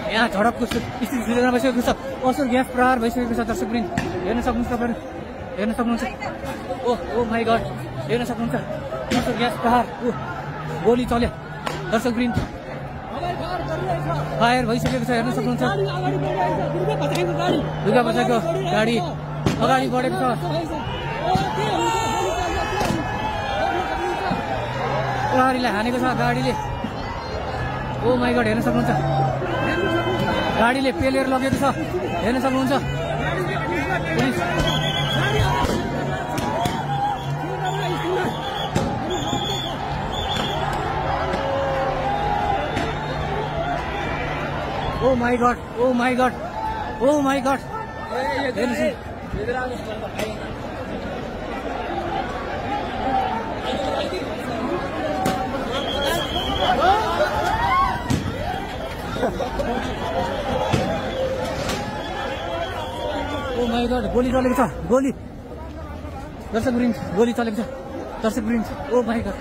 यहाँ झडपको स्थिति सृजना भइसकेको छ। असुर ग्यास प्रहार भइसकेको छ दर्शकवृन्द, हेर्न सक्नुहुन्छ तपाईँहरू, हेर्न सक्नुहुन्छ। ओ माई गड, हेर्न सक्नुहुन्छ असुर ग्यास प्रहार। गोली चल्यो दर्शकवृन्द, फायर भइसकेको छ, हेर्न सक्नुहुन्छ। दुर्गा बजाको गाडी अगाडि बढेको छ। प्रहरीलाई हानेको छ गाडीले। ओ माई गड, हेर्न सक्नुहुन्छ गाडीले पेलेर लगेको छ, हेर्न सक्नुहुन्छ। Police oh my god, oh my god, oh my god, oh my god, गोली चलेको छ। गोली दर्शकवृन्द, गोली चलेको छ दर्शकवृन्द। ओ माई गड,